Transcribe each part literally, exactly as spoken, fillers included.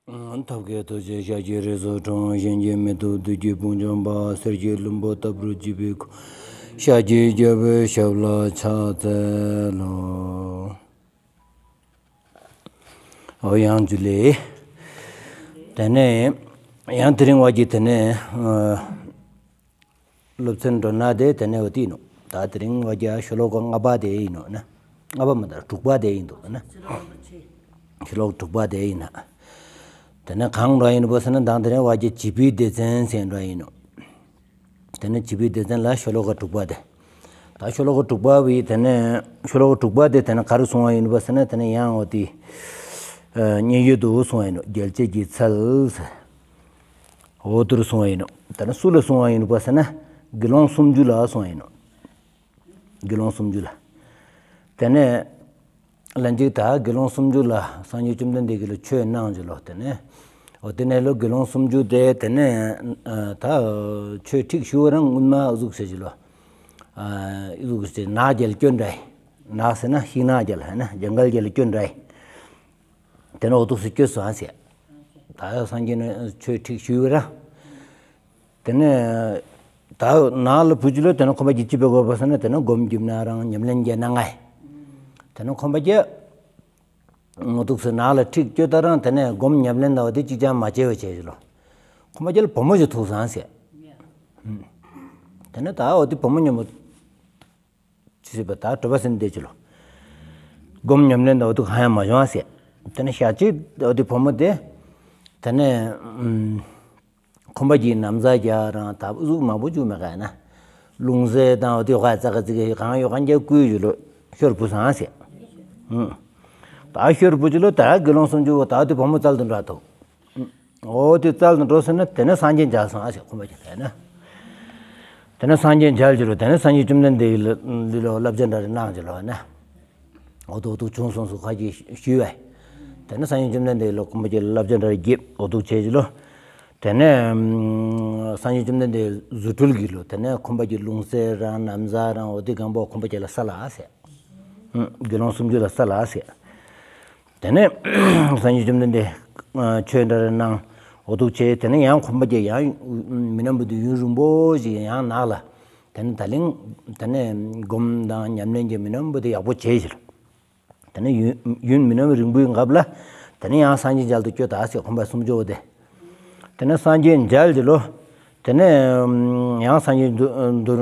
ཐབས་མཁས་ཐུགས་རྗེས་ཤཱཀྱའི་རིགས་སུ་འཁྲུངས། གཞན་གྱིས་མི་ཐུབ་བདུད་ཀྱི་དཔུང་འཇོམས་པ། གསེར་གྱི་ལྷུན་པོ་ལྟ་བུར་བརྗིད་པའི་སྐུ། ཤཱཀྱའི་རྒྱལ་པོའི་ཞབས་ལ་ཕྱག་འཚལ་ལོ། ཨོ་ཡང་ཇུ་ལེ། དེ་ནས་ཡང་དེ་རིང་བ་གི་དེ་ནས་ཨ། སློབ་ཚན་འགྲོ་ན་དེ་དེ་ནས་འོ་དེ་ཡིན་ནོ། ད་དེ་རིང་བ་རྒྱ་ཤོ་ལོ་ཀ་ལྔ་པ་དེ་ཡིན་ནོ་ན། ལྔ་པ་མ་ད་དྲུག་པ་དེ་ཡིན་འདུག་ན། ཤོ་ལོ་ཀ་དྲུག་པ་དེ་ཡིན་ན། དེ་ནས་གང་འགྲོ་ཡིན་པ་ཟེར་ན་ད་དེ་རིང་བ་རྒྱ་བྱིས་པའི་སྡེ་ཚན་ཟེར་འགྲོ་ཡིན་ནོ། དེ་ནས་བྱིས་པའི་སྡེ་ཚན་ལ་ཤོ་ལོ་ཀ་དྲུག་པ་དེ། ད་ཤོ་ལོ་ཀ་དྲུག་པ་བའི་དེ་ནས་ཤོ་ལོ་ཀ་དྲུག་པ་དེ་དེ་ནས་ག་རེ་གསུང་བ་ཡིན་པ་ཟེར་ན་དེ་ནས་ཡང་འོ་དེ། སྙན་ཡོད་དུ་གསུང་བ་ཡིན་ནོ། རྒྱལ་བྱེད་ཀྱི་ཚལ་ཟེར། འོ་དུར་གསུང་བ་ཡིན་ནོ། དེ་ནས་སུ་ལ་གསུང་བ་ཡིན་པ་ཟེར་ན། དགེ་སློང་སུམ་ཅུ་ལ་གསུང་བ་ཡིན་ནོ། དགེ་སློང་སུམ་ཅུ་ལ། དེ་ནས་ལན་ཅིག་ད་དགེ་སློང་སུམ་ཅུ་ལ་སངས་རྒྱས་བཅོམ་ལྡན་འདས་ཀྱིས་ལ་ཆོས་གནང་ཅི་ལོ། དེ་ནས་འོ་དེ་ནས་ལོ་དགེ་སློང་སུམ་ཅུ་དེ་དེ་ནས་ད་ཆོས་ཁྲིད་ཞུ་བ་རང་སྔོན་མ་ཨུ་ཟུག་ཟེར་ཅི་ལོ། ཨུ་ཟུག་ཟེར་ནགས་རྒྱལ་སྐྱོན་འདྲ་ཡི། ནགས་ཟེར་ན་ཤིང་ནགས་རྒྱལ་ཧ་ན་ཇང་གལ་རྒྱལ་སྐྱོན་འདྲ་ཡི། དེ་ནས་འོ་དུག་སེ་སྐྱོ་སོང་ཟེར། ད་སངས་རྒྱས་ནས་ཆོས་ཁྲིད་ཞུས་པ་ར། དེ་ནས་ད་ནགས་ལ་བུ་ཅི་ལོ། དེ་ནས་ཁོམ་པ་གྱིས་ཅི་བྱེད་དགོས་པ་ཟེར་ན་དེ་ནས་སྒོམ་རྒྱུ་ན་རང་ཉམས་ལེན་བྱེད་ན་ངའི། དེ་ནས་ཁོམ་པ་གྱིས་འོ་དུག་སེ་ནགས་ལ་ཁྲིད་སྐྱོ་ད་རང་དེ་ནས་སྒོམ་ཉམས་ལེན་ལ་འོ་དེ་གཅིག་ཀྱང་མ་བྱེད་པ་བྱས་ཅི་ལོ། ཁོམ་པ་གྱིས་ལ་བུ་མོ་ཞིག་ཐུག་སོང་ཟེར། དེ་ནས་ད་འོ་དེ་བུ་མོ་ཉམ་པོ། ཅི་ཟེར་བ་ད་གྲོད་པ་ཟིན་བསྡད་ཅི་ལོ། སྒོམ་ཉམས་ལེན་དང་འོ་དུག་ཧ་ཡང་མ་བྱུང་བ་ཟེར། དེ་ནས་ཞག་གཅིག་འོ་དེ་བུ་མོ་དེ། དེ་ནས་ཁོམ་པ་གྱིས་ན་བཟའ་རྒྱག་རང་ད་ཨུ་ཟུག་མང་པོ་བྱུང་མེད་ག་ན། ལྷུང་བཟེད་དང་འོ་དེ་ཡོ་ག་ཙག་ག་ཙིག་ག་གང་ཡོད་གང་རྒྱག་བསྐུལ་ཅི་ལོ། ཤོར་བུད་སོང་ཟེར། ད་ཤོར་བུད་ཅི་ལོ། ད་དགེ་སློང་སུམ་ཅུ་བོ་ད་འོ་དེ་བུ་མོ་བཙལ་དུ་འགྲོ་ཐུག་འོ་དེ་བཙལ་དུ་འགྲོ་ཟེར་ན་དེ་ནས་སངས་རྒྱས་མཇལ་སོང་ཨ་ཟེར་ཁོམ་པ་གྱིས་དེ་ནས། དེ་ནས་སངས་རྒྱས་མཇལ་ཅི་ལོ། དེ་ནས་སངས་རྒྱས་བཅོམ་ལྡན་འདས་ལ་ལ་བསླབ་བྱ་འདྲ་རེ་གནང་ཅི་ལོ་ན། འོ་དུག་འོ་དུག་བྱུང་སོང་སུ་ཁ་གྱིས་ཞུས་བས། དེ་ནས་སངས་རྒྱས་བཅོམ་ལྡན་འདས་ལ་ཁོམ་པ་གྱིས་བསླབ་བྱ་འདྲ་རེ་བརྒྱབ་འོ་དུག་བྱས་ཅི་ལོ། དེ་ནས་སངས་རྒྱས་བཅོམ་ལྡན་འདས་རྫུ་འཕྲུལ་གྱིས་ལོ། དེ་ནས་ཁོམ་པ་གྱིས་ལྷུང་བཟེད་རང་ན་བཟའ་རང་འོ་དེ་གང་པོ་ཁོམ་པ་གྱིས་ལ་སལ་ཨ་ཟེར། དགེ་སློང་སུམ་ཅུ་ལ་སལ་ཨ་ཟེར། དེ་ནས་སངས་རྒྱས་བཅོམ་ལྡན་འདས་ཆོས་འདྲ་རེ་གནང་འོ་དུག་བྱས། དེ་ནས་ཡང་ཁོམ་པ་གྱིས་ཡང་མི་ནམ་བུ་དེ་ཡུན་རིང་པོ་ཞིག་ཡང་ནགས་ལ། དེ་ནས་ད་ལིང་དེ་ནས་སྒོམ་དང་ཉམས་ལེན་གྱི་མི་ནམ་བུ་དེ་ཡག་པོ་བྱས་ཞིག་དེ་ནས་ཡུན་ཡུན་མི་ནམ་རིང་པོའི་སྐབས་ལ། དེ་ནས་ཡང་སངས་རྒྱས་མཇལ་དུ་སྐྱོད་ད་ཟེར་ཁོམ་པ་སུམ་ཅུ་བོ་དེ། དེ་ནས་སངས་རྒྱས་མཇལ་ཅི་ལོ། དེ་ནས་ཡང་སངས་རྒྱས་མདུན་མདུན་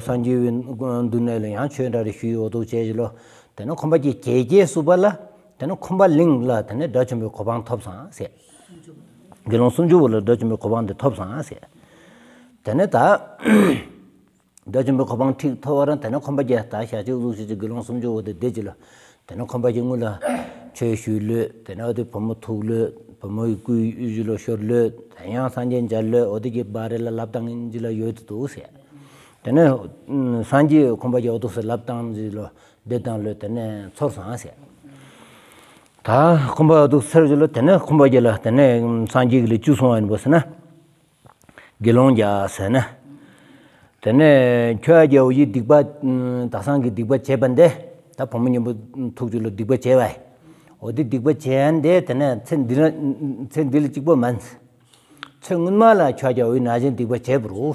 སངས་རྒྱས་པའི་མདུན་ནས་ལ་ཡང་ཆོས་འདྲ་རེ་ཞུས་འོ་དུག་བྱས་ཅི་ལོ། དེ་ནས་ཁོམ་པ་གྱིས་གྱལ་གྱལ་སུ་པ་ལ། དེ་ནས་ཁོམ་པ་ལིང་ལ་དེ་ནས་དགྲ་བཅོམ་པའི་གོ་འཕང་ཐོབ་སོང་ཟེར། དགེ་སློང་སུམ་ཅུ་བོ་ལ་དགྲ་བཅོམ་པའི་གོ་འཕང་དེ་ཐོབ་སོང་ཟེར། དེ་ནས་ད་དགྲ་བཅོམ་པའི་གོ་འཕང་ཁྲིད་ཐོབ་པ་རང་དེ་ནས་ཁོམ་པ་གྱིས་ད་ཞག་གཅིག་ལུག་ཞིག་གཅིག་དགེ་སློང་སུམ་ཅུ་བོ་དེ་བསྡད་ཅི་ལོ། དེ་ནས་ཁོམ་པ་གྱིས་སྔོན་ལ་ཆོས་ཞུས་ལོས། དེ་ནས་འོ་དེ་བུ་མོ་ཐུག་ལོས། བུ་མོ་ཡི་སྐུའི་གཡུ་ལོ་ཤོར་ལོས། དེ་ཡང་སངས་རྒྱས་མཇལ་ལོས། འོ་དེ་གྱི་བར་རེ་ལ་ལབ་སྟངས་ཡིན་ཅི་ལ་ཡོད་དུ་འདུག་ཟེར། དེ་ནས་སངས་རྒྱས་ཁོམ་པ་གྱིས་འོ་དུག་སེ་ལབ་སྟངས་ཅི་ལོ་བསྡད་སྟངས་ལོས་དེ་ནས་ཚོར་སོང་ཟེར། ད་ཁོམ་པ་འོ་དུག་ཚོར་ཅི་ལོ། དེ་ནས་ཁོམ་པ་གྱིས་ལ་དེ་ནས་སངས་རྒྱས་ཀྱིས་ལ་ཅི་གསུང་བ་ཡིན་པ་ཟེར་ན། དགེ་སློང་རྒྱལ་ཟེར་ན། དེ་ནས་ཁྱོད་རྒྱལ་བོ་ཡི་སྡིག་པ། ད་སང་གི་སྡིག་པ་བྱས་པ་འདི། ད་བུ་མོ་ཉམ་པོ་ཐུག་ཅི་ལོ་སྡིག་པ་བྱས་པ། འོ་དེ་སྡིག་པ་བྱས་འདི་དེ་ནས་ཚེ་འདི་ལ་ཚེ་འདི་ལ་གཅིག་པོ་མིན། ཚེ་སྔོན་མ་ལ་ཁྱོད་རྒྱལ་བོ་ཡི་ན་གཞོན་སྡིག་པ་བྱས་པ་རུ།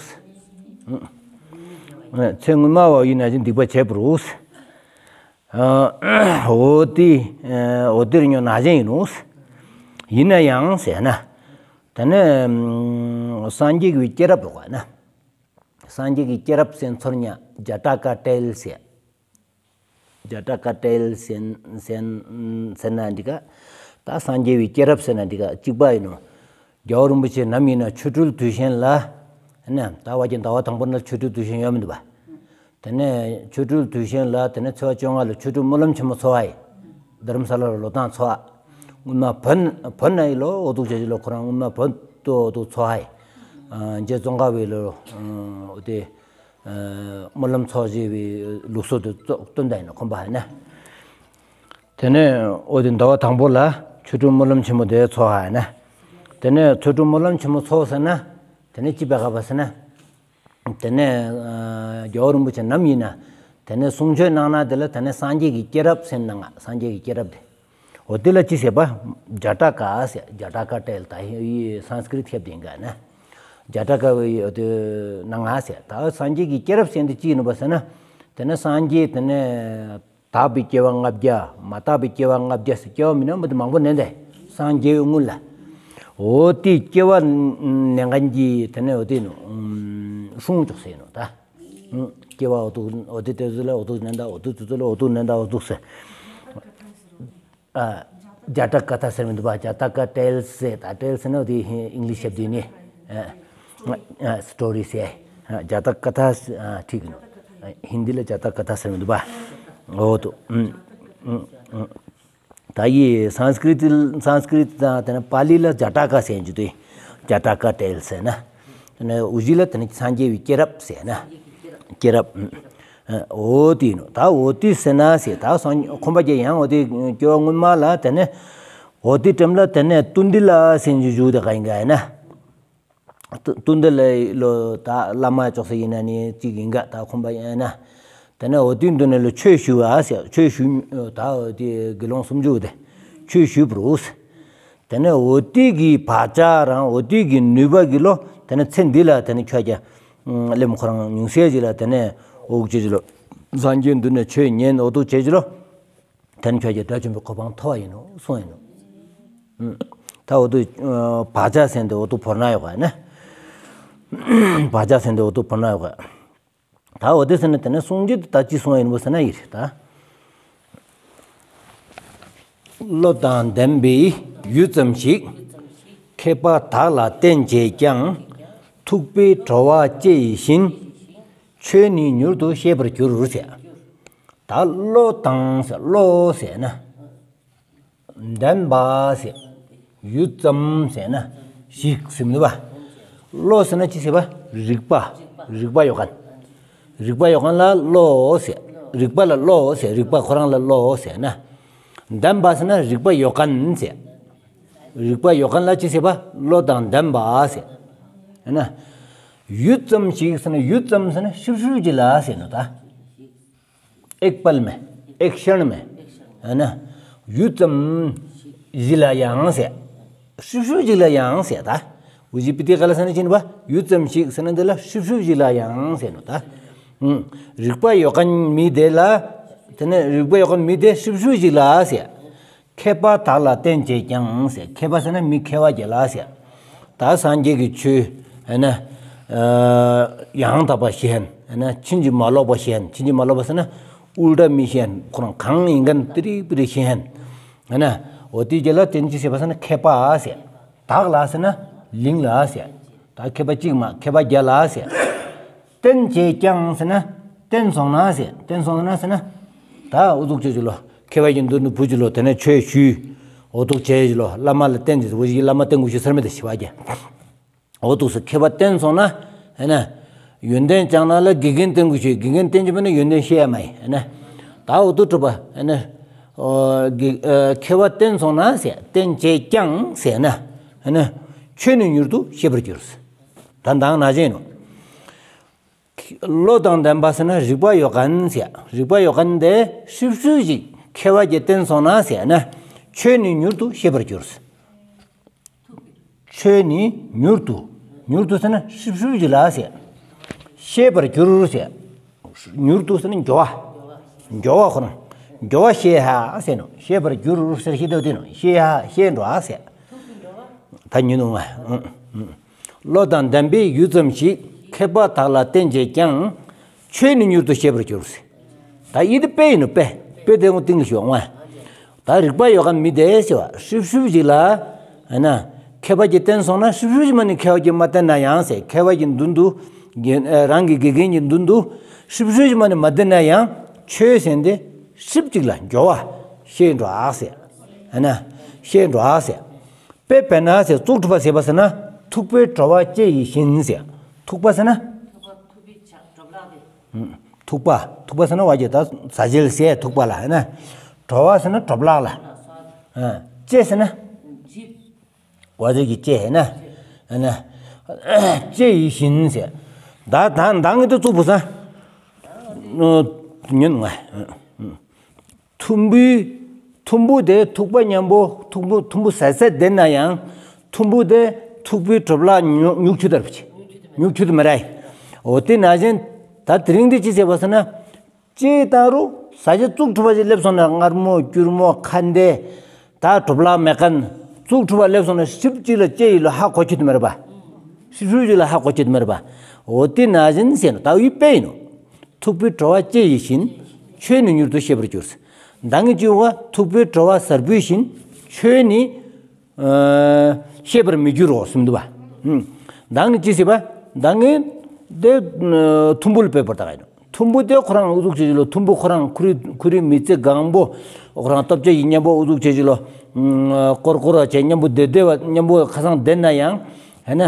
ཚེ་སྔོན་མ་བ་ཡི་ན་གཞོན་སྡིག་པ་བྱས་པ་རུ། འོ་དེ་འོ་དེར་ཉོ་ན་གཞོན་ཡིན་ནོ། ཡིན་ན་ཡང་ཟེར་ན། དེ་ནས་སངས་རྒྱས་ཀྱི་སྐྱེས་རབས་འོག་ན། སངས་རྒྱས་ཀྱི་སྐྱེས་རབས་ཟེར་ཚོར་ཉ་བརྒྱ་ཕྲག་དཀའ་སྤྲེལ་ཟེར། བརྒྱ་ཕྲག་དཀའ་སྤྲེལ་ཟེར་ཟེར་ཟེར་ན་འདི་ག་ད་སངས་རྒྱས་པའི་སྐྱེས་རབས་ཟེར་ན་འདི་ག་གཅིག་པ་ཡིན་ནོ། རྒྱལ་བ་རིན་པོ་ཆེ་ནམ་ཡིན་ན་ཆོ་འཕྲུལ་དུས་ཆེན་ལ། ནས་ད་བ་ཀྱི་ཟླ་བ་དང་པོ་ན་ཆོ་འཕྲུལ་དུས་ཆེན་ཡོད་མི་འདུག་པ། དེ་ནས་ཆོ་འཕྲུལ་དུས་ཆེན་ལ་དེ་ནས་ཚེས་པ་བཅོ་ལྔ་ལ་ཆོ་འཕྲུལ་སྨོན་ལམ་ཆེན་མོ་ཚོགས་ཨ་ཡི། རྡ་རམ་ས་ལ་ལ་ལོ་ཏང་ཚོགས་ཨ། སྔོན་མ་བོད་བོད་ན་ཡི་ལོ་འོ་དུག་བྱས་ཀྱི་ལོ་ཁོ་རང་སྔོན་མ་བོད་དུ་འོ་དུག་ཚོགས་ཨ་ཡི། རྗེ་ཙོང་ཁ་པའི་ལོ་འོ་དེ་སྨོན་ལམ་ཚོགས་བཞེས་པའི་ལུགས་སྲོལ་དུ་སྟོན་ད་ཡིན་ནོ་ཁོམ་པ་ཧ་ན། དེ་ནས་འོ་དེ་ཟླ་བ་དང་པོ་ལ་ཆོ་འཕྲུལ་སྨོན་ལམ་ཆེན་མོ་དེ་ཚོགས་ཧ་ན། དེ་ནས་ཆོ་འཕྲུལ་སྨོན་ལམ་ཆེན་མོ་ཚོགས་ཟེར་ན། དེ་ནས་ཅི་བས་ག་བ་ཟེར་ན། དེ་ནས་རྒྱལ་བ་རིན་པོ་ཆེ་ནམ་ཡིན་ན། དེ་ནས་གསུང་ཆོས་གནང་ན་དེ་ལ་དེ་ནས་སངས་རྒྱས་ཀྱི་སྐྱེས་རབས་ཟེར་ན་ང་སངས་རྒྱས་ཀྱི་སྐྱེས་རབས་དེ། འོ་དེ་ལ་ཅི་ཟེར་བ། ཇ་ཊ་ཀ་ཟེར། ཇ་ཊ་ཀ་ཊཱིཀ་ད་ཧི་སཾ་སྐྲྀཏ་ཁྱབ་དེ་འགའ་ན། ཇ་ཊ་ཀ་འོ་དེ་ན་ང་ཟེར། ད་སངས་རྒྱས་ཀྱི་སྐྱེས་རབས་ཟེར་འདི་ཅི་ཡིན་ནོ་བ་ཟེར་ན། དེ་ནས་སངས་རྒྱས་དེ་ནས་དག་པའི་སྐྱེ་བ་ལྔ་བརྒྱ། མ་དག་པའི་སྐྱེ་བ་ལྔ་བརྒྱ་ཟེར་སྐྱེ་བ་མི་ནམ་པ་དེ་མང་པོ་ནས་འདས་སངས་རྒྱས་པའི་སྔོན་ལ། འོ་དེ་སྐྱེ་བ་ནས་ངན་གྱི་དེ་ནས་འོ་དེ་ནོ་སྲུང་ཅོག་ཟེར་ནོ་ད། སྐྱེ་བ་འོ་དུ་འོ་དེ་དེ་ཚོ་ལ་འོ་དུ་ནན་ད་འོ་དུ་དེ་ཚོ་ལ་འོ་དུ་ནན་ད་འོ་དུ་ཟེར། ཨ། ཇ་ཊ་ཀ་ཐ་ཟེར་མི་འདུག་པ། ཇ་ཊ་ཀ་ཊཱིཀ་ཟེར། ད་ཊཱིཀ་ཟེར་ན་འོ་དེ་ཨིང་ལིཤ་ཞབས་དེ་ནི། ཨ། ཨ། སི་ཊོ་རི་ཟེར། ཨ། ཇ་ཊ་ཀ་ཐ་ཨ་ཁྲིག་ནོ། ཨ། ཧིན་དི་ལ་ཇ་ཊ་ཀ་ཐ་ཟེར་མི་འདུག་པ། འོ་དུ། ཨུམ། ཨུམ། ཨུམ། ད་ཡི་སཾ་སྐྲྀཏ་སཾ་སྐྲྀཏ་དང་དེ་ནས་པཱ་ལི་ལ་ཇ་ཊ་ཀ་ཟེར་རྒྱུ་དེ། ཇ་ཊ་ཀ་ཊཱིཀ་ཟེར་ན། དེ་ནས་འུ་ཅི་ལ་དེ་ནས་སངས་རྒྱས་པའི་སྐྱེས་རབས་ཟེར་ན། སྐྱེས་རབས། ཨ། འོ་དེ་ནོ། ད་འོ་དེ་ཟེར་ན་ཟེར། ད་སངས་ཁོམ་པ་རྒྱ་ཡང་འོ་དེ་སྐྱེ་བ་སྔོན་མ་ལ་དེ་ནས་འོ་དེ་ཊེམ་ལ་དེ་ནས་ཏུན་ཏི་ལ་ཟེར་རྒྱུ་བཞུགས་དེ་ག་ཡིན་ག་ཡིན་ན། ཏུ་ཏུན་ཏི་ལ་ལོ་ད་བླ་མ་ཅོག་ས་ཡིན་ན་ནི་གཅིག་ཡིན་ག། ད་ཁོམ་པ་ཡིན་ན། དེ་ནས་འོ་དེ་འདུ་ནས་ལོ་ཆོས་ཞུ་བ་ཟེར། ཆོས་ཞུ་ད་འོ་དེ་དགེ་སློང་སུམ་ཅུ་དེ་ཆོས་ཞུ་བ་རུ་ཟེར། དེ་ནས་འོ་དེ་གི་བག་ཆགས་རང་འོ་དེ་གི་ནུས་པ་གི་ལོ། དེ་ནས་ཚེ་འདི་ལ་དེ་ནས་ཁྱོད་ཀྱི་ལེམ་ཁོ་རང་ཉུང་ཤས་ཅིག་ལ་དེ་ནས་འོག་ཅིག་ཅིག་ལོ། སངས་རྒྱས་འདུ་ནས་ཆོས་ཉན་འོ་དུ་བྱེད་ཅིག་ལོ། དེ་ནས་ཁྱོད་ཀྱི་དགྲ་བཅོམ་པའི་གོ་འཕང་ཐོབ་པ་ཡིན་ནོ་གསུངས་ཡིན་ནོ། ཨུམ། ད་འོ་དུ་བག་ཆགས་ཟེར་འདི་འོ་དུ་བོར་ན་ཡོད་ག་ན། བག་ཆགས་ཟེར་འདི་འོ་དུ་བོར་ན་ཡོད་ག། ད་འོ་དེ་ཟེར་ན་དེ་ནས་གསུང་རྒྱུ་དེ་ད་ཅི་གསུང་ཡིན་པ་ཟེར་ན་ཡིར་ད། བློ་དང་ལྡན་པའི་ཡུད་ཙམ་ཞིག། མཁས་པ་དག་ལ་བསྟེན་བྱས་ཀྱང་། ཐུབ་པའི་བྲོ་བ་ལྕེ་ཡིས་བྱིན། ཆོས་ནི་མྱུར་དུ་ཤེས་པར་འགྱུར་ཟེར། ད་བློ་དང་ཟེར། བློ་ཟེར་ན། ལྡན་པ་ཟེར། ཡུད་ཙམ་ཟེར་ན་ཞིག་ཟེར་མི་འདུག་པ། བློ་ཟེར་ན་ཅི་ཟེར་བ། རིག་པ། རིག་པ་ཡོད་མཁན། རིག་པ་ཡོད་མཁན་ལ་བློ་ཟེར། རིག་པ་ལ་བློ་ཟེར། རིག་པ་ཁོ་རང་ལ་བློ་ཟེར་ན། ལྡན་པ་ཟེར་ན་རིག་པ་ཡོད་མཁན་ཟེར། རིག་པ་ཡོད་མཁན་ལ་ཅི་ཟེར་བ། བློ་དང་ལྡན་པ་ཟེར། ཨ་ན། ཡུད་ཙམ་ཞིག་ཟེར་ན་ཡུད་ཙམ་ཟེར་ན་ཧྲིབ་ཧྲིབ་ཅིག་ལ་ཟེར་ནོ་ད། एक पल में, एक क्षण में, है ना? ཡུད་ཙམ་ཞིག་ལ་ཡང་ཟེར། ཧྲིབ་ཧྲིབ་ཅིག་ལ་ཡང་ཟེར་ད། འུ་ཅི་པི་ཏི་ག་ལ་ཟེར་ན་ཅི་ནི་བ། ཡུད་ཙམ་ཞིག་ཟེར་ན་འདི་ལ་ཧྲིབ་ཧྲིབ་ཅིག་ལ་ཡང་ཟེར་ནོ་ད། ཨུམ། རིག་པ་ཡོད་མཁན་མི་དེ་ལ། དེ་ནས་རིག་པ་ཡོད་མཁན་མི་དེ་ཧྲིབ་ཧྲིབ་ཅིག་ལ་ཟེར། མཁས་པ་དག་ལ་བསྟེན་བྱས་ཀྱང་ཟེར། མཁས་པ་ཟེར་ན་མི་མཁས་པ་རྒྱལ་ལ་ཟེར། ད་སངས་རྒྱས་ཀྱི་ཆོས་ཨ་ན། ཡང་དག་པ་ཤེས་མཁན། ཨ་ན་ཕྱིན་ཅི་མ་ལོག་པ་ཤེས་མཁན། ཕྱིན་ཅི་མ་ལོག་པ་ཟེར་ན་ཨུལ་ཊ་མི་ཤེས་མཁན། ཁོ་རང་གང་ཡིན་མཁན་ཏི་རི་པི་རི་ཤེས་མཁན། ཨ་ན་འོ་དེ་རྒྱལ་ལ་བསྟེན་བྱས་ཟེར་བ་ཟེར་ན་མཁས་པ་ཟེར། དག་ལ་ཟེར་ན་ལིང་ལ་ཟེར། ད་མཁས་པ་གཅིག་མ་མཁས་པ་རྒྱལ་ལ་ཟེར། བསྟེན་བྱས་ཀྱང་ཟེར་ན་བསྟེན་སོང་ན་ཟེར། བསྟེན་སོང་ན་ཟེར་ན། ད་འུ་ཚུགས་ཆོས་ཀྱི་ལོ། མཁས་པ་ཡིན་དུ་ནི་བུ་ཅི་ལོ། དེ་ནས་ཆོས་ཞུས། འོ་ཐུག་བྱས་ཀྱི་ལོ། བླ་མ་ལ་བསྟེན་ཀྱི་འུ་ཅི་བླ་མ་བསྟེན་དགོས་ཞུ་ཟེར་མི་དེ་ཞི་བ་རྒྱལ། འོ་ཐུགས་སུ་མཁས་པ་བསྟེན་སོང་ན། ཨ་ན། ཡོན་ཏན་སྦྱང་ན་ལ་དགེ་རྒན་བསྟེན་དགོས་ཞུ། དགེ་རྒན་བསྟེན་གྱི་མེད་ན་ཡོན་ཏན་ཤེས་ཡ་མ་ཡིན། ཨ་ན། ད་འོ་ཐུག་གྲུབ་པ། ཨ་ན། ཨོ། དགེ། ཨ། མཁས་པ་བསྟེན་སོང་ན་ཟེར། བསྟེན་བྱས་ཀྱང་ཟེར་ན། ཨ་ན། ཆོས་ནི་མྱུར་དུ་ཤེས་པར་འགྱུར། ད་མདང་ན་བྱས་ནོ། བློ་དང་ལྡན་པ་ཟེར་ན་རིག་པ་ཡོད་མཁན་ཟེར། རིག་པ་ཡོད་མཁན་དེ་ཧྲིབ་ཧྲིབ་ཅིག་མཁས་པ་གྱིས་བསྟན་སོང་ན་ཟེར་ན། ཆོས་ནི་མྱུར་དུ་ཤེས་པར་འགྱུར། ཆོས་ནི་མྱུར་དུ། མྱུར་དུ་ཟེར་ན་ཧྲིབ་ཧྲིབ་ཅིག་ལ་ཟེར། ཤེས་པར་འགྱུར་ཟེར། མྱུར་དུ་ཟེར་ན་མགྱོགས་པ། མགྱོགས་པ་ཁོ་རང་། མགྱོགས་པ་ཤེས་ཧ་ཟེར་ནོ། ཤེས་པར་འགྱུར་ཟེར་ཤེས་དོ་དེ་ནོ། ཤེས་ཧ་ཤེས་འགྲོ་ཧ་ཟེར། ད་ཉུང་ངུ་ང་། ཨུ། ཨུ། བློ་དང་ལྡན་པའི་ཡུད་ཙམ་ཞིག། མཁས་པ་དག་ལ་བསྟེན་བྱས་ཀྱང་། ཆོས་ནི་མྱུར་དུ་ཤེས་པར་འགྱུར་ཟེར། ད་ཡིད་དཔེ་ཡིན་ནོ་དཔེ། དཔེ་དེ་ངོ་ཏིང་གི་ཞུ་འོང་བ། ད་རིག་པ་ཡོད་མཁན་མི་དེ་ཟེར་བ་ཧྲིབ་ཧྲིབ་ཅིག་ལ། ཨ་ན། མཁས་པ་གྱིས་བསྟན་སོང་ན་ཧྲིབ་ཧྲིབ་ཅིག་མ་ནི་མཁས་པ་གྱིས་མ་བསྟན་ན་ཡང་ཟེར། མཁས་པ་གྱི་མདུན་དུ། རང་གི་དགེ་རྒན་གྱི་མདུན་དུ་ཧྲིབ་ཧྲིབ་ཅིག་མ་ནི་མ་བསྟན་ན་ཡང་ཆོས་ཟེར་འདི་ཧྲིབ་ཅིག་ལ་མགྱོགས་པ་ཤེས་འགྲོ་ཨ་ཟེར། ཨ་ན། ཤེས་འགྲོ་ཨ་ཟེར། དཔེ་དཔེར་ན་ཟེར། གཙུག་གྲུབ་པ་ཟེར་བ་ཟེར་ན་ཐུག་པའི་བྲོ་བ་ལྕེ་ཡིས་བྱིན་ཟེར། ཐུག་པ་ཟེར་ན། ཐུག་པ། ཐུག་པ་ཟེར་ན་བ་ཅི་ད་ཟ་བྱེད་ཟེར་ཐུག་པ་ལ་ཧེ་ན། བྲོ་བ་ཟེར་ན་གྲོ་ལག་ལ། ཨ། ལྕེ་ཟེར་ན། བ་ཟེར་གྱི་ལྕེ་ཧེ་ན། ཧེ་ན། ལྕེ་ཡིས་བྱིན་ཟེར། ད་ད་ད་ངེད་དུ་གཙུག་པུ་ས། ཉོན་ང་། ཐུམ་པའི། ཐུམ་བུ་དེ་ཐུག་པ་མཉམ་པོ་ཐུམ་བུ་ཐུམ་བུ་ཟད་ཟད་བསྡད་ན་ཡང་ཐུམ་བུ་དེ་ཐུག་པའི་གྲོད་པ་ལ་ཉུག་ཉུག་ཆུ་ལྟར་བྱེད། ཉུག་ཆུ་དེ་མི་ར་ཡི། འོ་དེ་ནང་བཞིན་ད་དེ་རིང་འདི་ཅི་ཟེར་བ་ཟེར་ན། ལྕེ་ལྟ་རུ་ཟ་བྱེད་བཙུགས་ཐུབ་པ་ཞིག་སླེབས་སོང་ན། མངར་མོ་སྐྱུར་མོ་ཁ་འདེ་ད་གྲོད་པ་ལ་མེད་མཁན་བཙུགས་ཐུབ་པ་སླེབས་སོང་ན། ཞིབ་ཅིག་ལ་ལྕེ་ཡིས་ལ་ཧ་གོ་ཆེད་དུ་མེད་པ། ཞིབ་ཞིབ་ཅིག་ལ་ཧ་གོ་ཆེད་དུ་མེད་པ། འོ་དེ་ནང་བཞིན་ཟེར་ནོ། ད་འུའི་དཔེ་ཡིན་ནོ། ཐུག་པའི་བྲོ་བ་ལྕེ་ཡིས་བཞིན། ཆོས་ནི་མྱུར་དུ་ཤེས་པར་འགྱུར། ད་ངས་ཅི་བ་ཐུག་པའི་བྲོ་བ་ཟར་བུ་བཞིན། ཆོས་ནི་ཤེས་པར་མི་འགྱུར་རོ་གསུངས་འདུག་པ། ད་ངས་ཅི་ཟེར་བ། ད་ངས་དེ་ཐུམ་བུ་ལ་དཔེ་བོར་ད་ག་ཡིན་ནོ། ཐུམ་བུ་དེ་ཁོ་རང་ཨུ་ཚུགས་བྱེད་ཅིག་ལོ། ཐུམ་བུ་ཁོ་རང་ཁོ་རའི་ཁོ་རའི་མི་ཚེ་གང་པོ་ཁོ་རང་ལྟོ་ཆས་ཀྱི་མཉམ་པོ་ཨུ་ཚུགས་བྱེད་ཅིག་ལོ། ཀོར་ཀོར་བྱས་མཉམ་པོ་བསྡད་བསྡད་པ་མཉམ་པོ་ཁ་སང་བསྡད་ན་ཡང་། ཧེ་ན་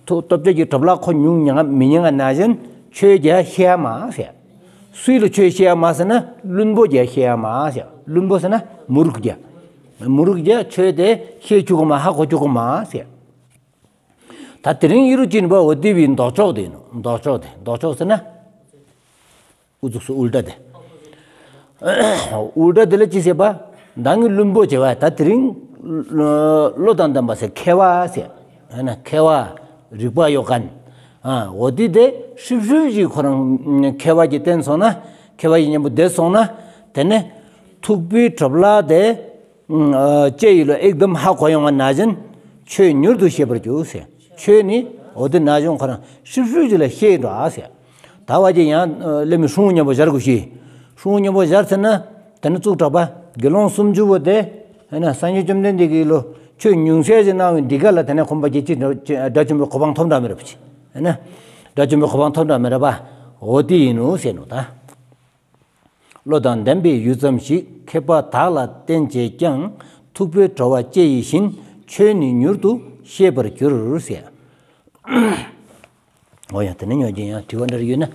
ཐུག་ལྟོ་ཆས་ཀྱི་གྲོད་པ་ལ་ཁོ་ཉུག་ཉག་མི་ཉག་ནང་བཞིན་ཆོས་ཀྱང་ཤེས་ཡ་མ་ཟེར། སུ་ལ་ཆོས་ཤེས་ཡ་མ་ཟེར་ན། བླུན་པོ་ཀྱང་ཤེས་ཡ་མ་ཟེར། བླུན་པོ་ཟེར་ན་མུ་རུག་ཀྱང་། མུ་རུག་ཀྱང་ཆོས་དེ་ཤེས་ཆོག་གི་མ། ཧ་གོ་ཆོག་གི་མ་ཟེར། ད་དེ་རིང་ཨི་རུ་ཅི་ནི་བ་འོ་དེ་བའི་ལྡོག་ཕྱོགས་དེ་ཡིན་ནོ། ལྡོག་ཕྱོགས་དེ། ལྡོག་ཕྱོགས་ཟེར་ན། ཨུ་ཚུགས་སུ་ཨུལ་ཊ་དེ། ཨུལ་ཊ་དེ་ལ་ཅི་ཟེར་བ། ད་ངས་བླུན་པོ་བྱེད་པ། ད་དེ་རིང་བློ་དང་ལྡན་པ་ཟེར། མཁས་པ་ཟེར། ཨ་ན་མཁས་པ་རིག་པ་ཡོད་མཁན། ཨ་འོ་དེ་དེ་ཧྲིབ་ཧྲིབ་ཅིག་ཁོ་རང་མཁས་པ་ཅིག་བསྟེན་སོང་ན། མཁས་པ་ཡིན་མཉམ་པོ་བསྡད་སོང་ན། དེ་ནས་ཐུག་པའི་གྲོད་པ་ལ་དེ་ལྕེ་ཡིས་ལོ་ཨེག་དམ་ཧ་གོ་ཡོང་བ་ནང་བཞིན། ཆོས་མྱུར་དུ་ཤེས་པར་འགྱུར་ཟེར། ཆོས་ནི་འོ་དེ་ནང་བཞིན་ཁོ་རང་ཧྲིབ་ཧྲིབ་ཅིག་ལ་ཤེས་འགྲོ་ཟེར། ད་བ་ཅི་ཡང་ལེ་མི་སྲུང་མཉམ་པོ་སྦྱར་དགོས་ཤེས། སྲུང་མཉམ་པོ་སྦྱར་ཚར་ན། དེ་ནས་བཙུགས་དྲགས་པ་དགེ་སློང་སུམ་ཅུ་པོ་དེ། ཧེ་ན་སངས་རྒྱས་བཅོམ་ལྡན་འདས་ཀྱིས་ལོ་ཆོས་ཉུང་ཤས་ཅིག་གནང་བའི་འདི་ག་ལ་དེ་ནས་ཁོམ་པ་ཅིག་ཅིག་དགྲ་བཅོམ་པའི་གོ་འཕང་ཐོབ་འདྲ་མི་རབ་ཅིག་ཧེ་ན་དགྲ་བཅོམ་པའི་གོ་འཕང་ཐོབ་འདྲ་མི་རབ་པ། འོ་དེ་ཡིན་ནོ་ཟེར་ནོ་ད། བློ་དང་ལྡན་པའི་ཡུལ་ཙམ་ཞིག་མཁས་པ་དག་ལ་བསྟེན་བྱས་ཀྱང་། ཐུག་པའི་བྲོ་བ་ལྕེ་ཡིས་བཞིན། ཆོས་ནི་མྱུར་དུ་ཤེས་པར་འགྱུར་ཟེར། འོ་ཡང་དེ་ནས་ཉོན་ཅིག་ཡང་དྲི་བ་འདྲ་ཡོད་ན།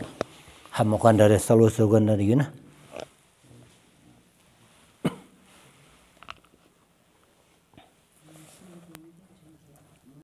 ཧ་མོ་ག་འདྲ་རེད། གསལ་བོ་བཟོ་ག་འདྲ་ཡོད་ན།